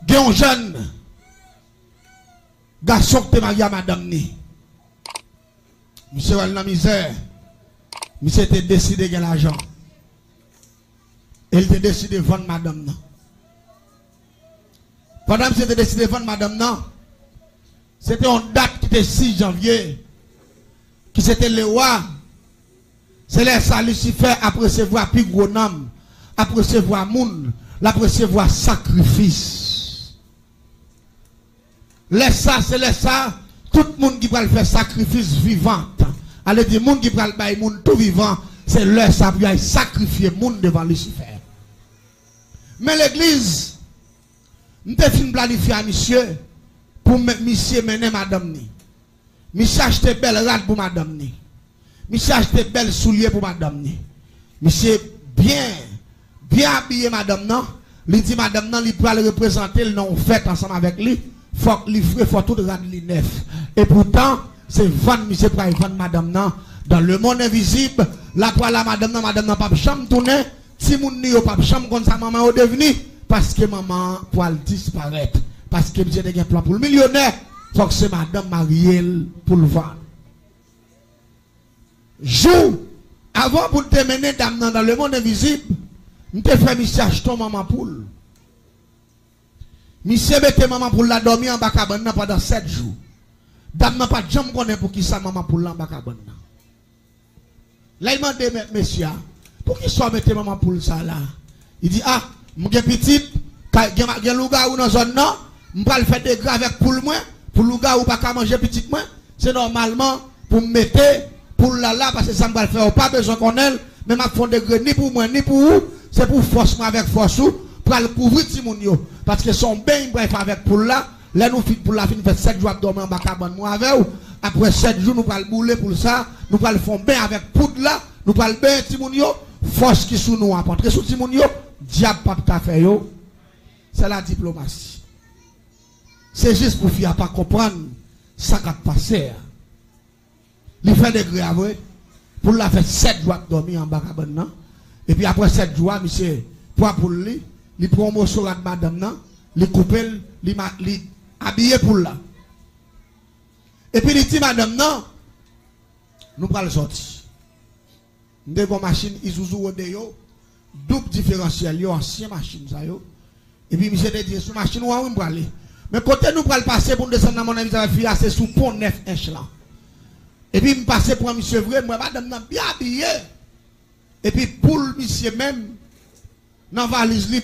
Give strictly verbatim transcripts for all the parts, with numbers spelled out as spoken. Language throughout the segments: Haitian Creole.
Gen yon jèn gason ki te marye a madanm ni. Misye wè l nan mizè. Misye te deside gen lajan. E l te deside vann madanm nan. Pandan misye te deside vann madanm nan, se te yon dat ki te sis janvye, ki se te lewa. Se lè sa Lisifè ap resevwa pi gwo nanm, ap resevwa moun, l ap resevwa sakrifis. Lè sa, se lè sa, tout moun ki pral fè sakrifis vivant, ale di moun ki pral bay moun tou vivan, se lè sa pou y al sakrifye moun devan Lisifè. Men legliz, m te fin planifye a misye pou men- misye mennen madanm ni. Misye achte bèl rad pou madanm ni. Misye achte bèl soulye pou madanm ni. Misye byen, byen abiye madanm nan. Li di madanm nan li pral reprezante l nan yon fèt ansanm avèk li. Fòk li fre, fò tout rad li nèf. Epoutan, se vann misye pral vann madanm nan. Dan lemonn envizib, lapwa la madanm nan, madanm nan p ap janm tounen. Timoun ni yo p ap janm konn sa manman yo devni, paske manman an pwal disparèt. Paske misye te gen plan pou l milyonè, fòk se madanm marye l pou l vann. Jou avan pou l te mennen dam nan dan lemonn envizib, m te fè misye achte yon manman poul. Misye mete manman poul la dòmi anba kabann nan pandan sèt jou. Dam nan pa t janm konnen poukisa manman poul la anba kabann nan. Lè l mande mèt mesye a, "Poukisa w mete manman poul sa la?" Li di, "A, m gen pitit, ka- gen, gen lougawou nan zòn nan, m pral fè dega avèk poul mwen, pou lougawou pa ka manje pitit mwen." Se nòmalman pou m mete poul la la, paske sa m pral fè, ou pa bezwen konnen l, men m ap fè yon degre ni pou mwen, ni pou ou, se pou fòs mwen avèk fòs ou, pral kouvri timoun yo, paske se yon beny m pral fè avèk poul la. Lè nou fin, poul la fin fè sèt jou ap dòmi anba kabann mwen avè w, apre sèt jou, nou pral boule poul sa, nou pral fè yon ben avèk poud la, nou pral benyen timoun yo, fòs ki sou nou an ap antre sou timoun yo, dyab p ap ka fè yo. Se la diplomasi. Se jis pou fi a pa konprann sa k ap pase a. Li fè degre a vre. Poul la fè sèt jou ap dòmi anba kabann nan. Epi apre sèt jou a, misye pran poul li, li pran yon moso rad madanm nan, li koupe l, li, ma- li abiye poul la. Epi li di madanm nan, "Nou pral sòti." M te gen yon machin Isuzu Rodeo, doub diferansyèl yo, ansyen machin sa yo. Epi misye te di, "Sou machin ou an wi m prale. Men kote nou pral pase pou n desann nan Mòn Envizib avèk fi a, se sou pon nèf ench lan." Epi m pase pran misye vre, m wè madanm nan byen abiye. Epi poul misye menm, nan valiz li,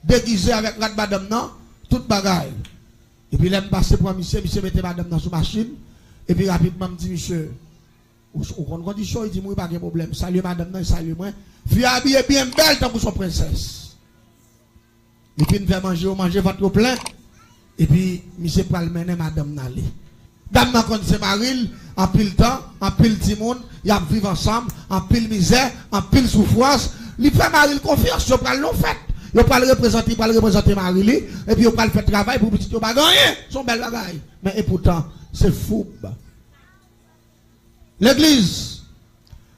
degize avèk rad madanm nan, tout bagay. Epi lè m pase pran misye, misye mete madanm nan sou machin. Epi rapidman m di misye, "Ou, ou konn kondisyon?" Li di m, "Wi, pa gen pwoblèm." Salye madanm nan, li salye mwen. Fi a abiye byen bèl tankou s on prensès. Li fin fè manje yo manje, vant yo plen. Epi misye pral mennen madanm nan ale. Dam nan konn se mari l, anpil tan, anpil timoun, y ap viv ansanm, anpil mizè, anpil soufrans. Li fè mari l konfyans, yo pral nan fèt. Yo pral reprezante, li pral reprezante mari li, epi yo pral fè travay pou pitit yo pa gen anyen. Se yon bèl bagay. Men epoutan, se foub. Legliz,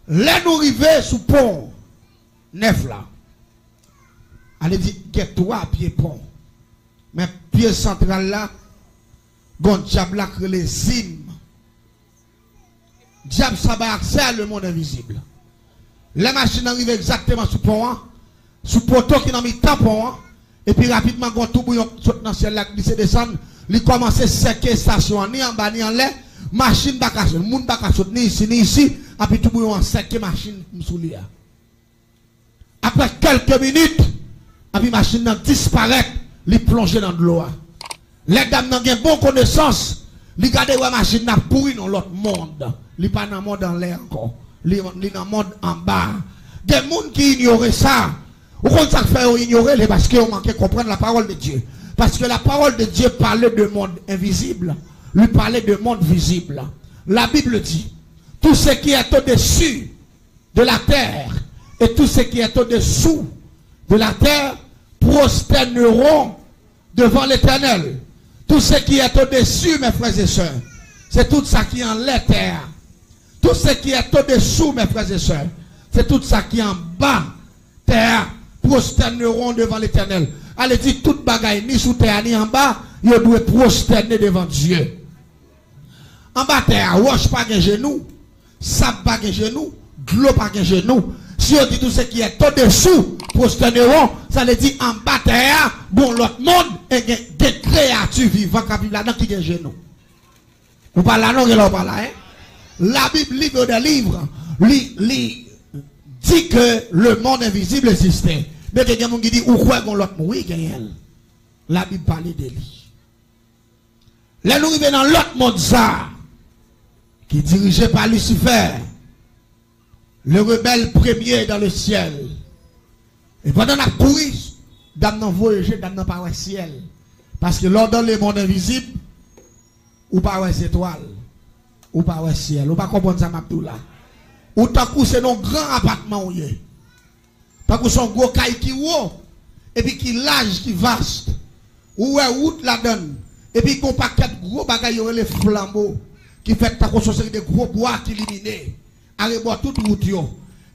lè nou rive sou pon nèf la, ale di gen twa pye pon. Men pye santral la, gon dyab la k rele Zim. Dyab sa bay aksè a lemonn envizib. Lè machin nan rive egzakteman sou pon an, sou poto ki nan mitan pon an, epi rapidman gon toubouyon sot nan syèl la k glise desann, li kòmanse sèke estasyon an, ni anba ni anlè, machin pa ka sot, moun pa ka sot ni isi ni isi, epi toubouyon an sèke machin m sou li a. Apre kèlke minit, epi machin nan disparèt, li plonje nan dlo a. Lè dam nan gen bon konesans, li gade wè machin nan ap kouri nan lòt mond. Li pa nan mond anlè ankò. Li, li nan mond anba. Gen moun ki inyore sa. Ou konn sa k fè yo inyore l? Se paske yo manke konprann la parole de Dieu. Parce que la parole de Dieu parle de monde invisible. Lui parle de monde visible. La Bible dit, tout ce qui est au-dessus de la terre et tout ce qui est au-dessous de la terre prosterneront devant l'Éternel. Tout ce qui est au-dessus, mes frères et sœurs, c'est tout sa ki anlè tè a. Tout ce qui est au-dessous, mes frères et sœurs, c'est tout sa ki anba tè a, prosterneront devant l'Éternel. Ale di tout bagay, ni sou tè a, ni anba, yo dwe pwostène devan Dye. Anba tè a, wòch pa gen jenou, sab pa gen jenou, dlo pa gen jenou. Si yo di tout ce qui est au-dessous prosterneront, sa vle di anba tè a, gon lòt mond, e gen, gen kreyati vivan k ap viv ladan ki gen jenou. Ou pa la non, gen lè ou pa la, hein? La Bible, livre des livres, li, li di ke le monde invisible existe. Men ke gen moun ki di, ou kwè gon lòt moun? Wi, genyen l. La Bible pale de li. Lè nou rive nan lòt mond sa, ki dirije pa Lucifer, le rebelle premier dans le ciel. E pandan n ap kouri, dam nan voye je, dam nan pa wè syèl. Paske lè w dans le monde invisible, ou pa wè zetwal, ou pa wè syèl. Ou pa konprann sa m ap di w la. Ou tankou se nan yon gran apatman ou ye. Tankou se yon gwo kay ki wo, epi ki laj, ki vast. Ou wè wout ladan l. Epi gon pakèt gwo bagay yo rele flanbo, ki fèt tankou se yon seri de gwo bwa ki limine arebò tout wout yo.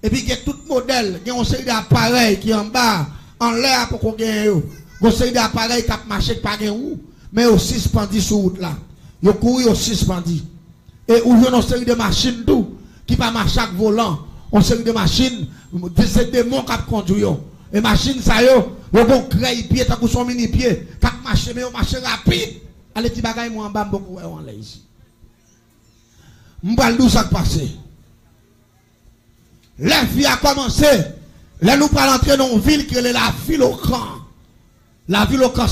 Epi gen tout modèl, gen yon seri de aparèy ki anba, anlè a poko genyen yo. Gon seri de aparèy k ap mache k pa gen wou, men yo sispandi sou wout la. Yo kouri, yo sispandi. E ou jwenn yon seri de machin tou ki pa mache ak volan. Yon seri de machin, de, se demon k ap kondui yo. E machin sa yo, yo gon krèy pye tankou se yon mini pye k ap mache, men yo mache rapid. Ale di bagay mwen anba, m poko wè yo anlè isit. M pral di w sa k pase. Lè fi a kòmanse, lè nou pral antre nan yon vil ki rele Lavilokan. Lavilokan,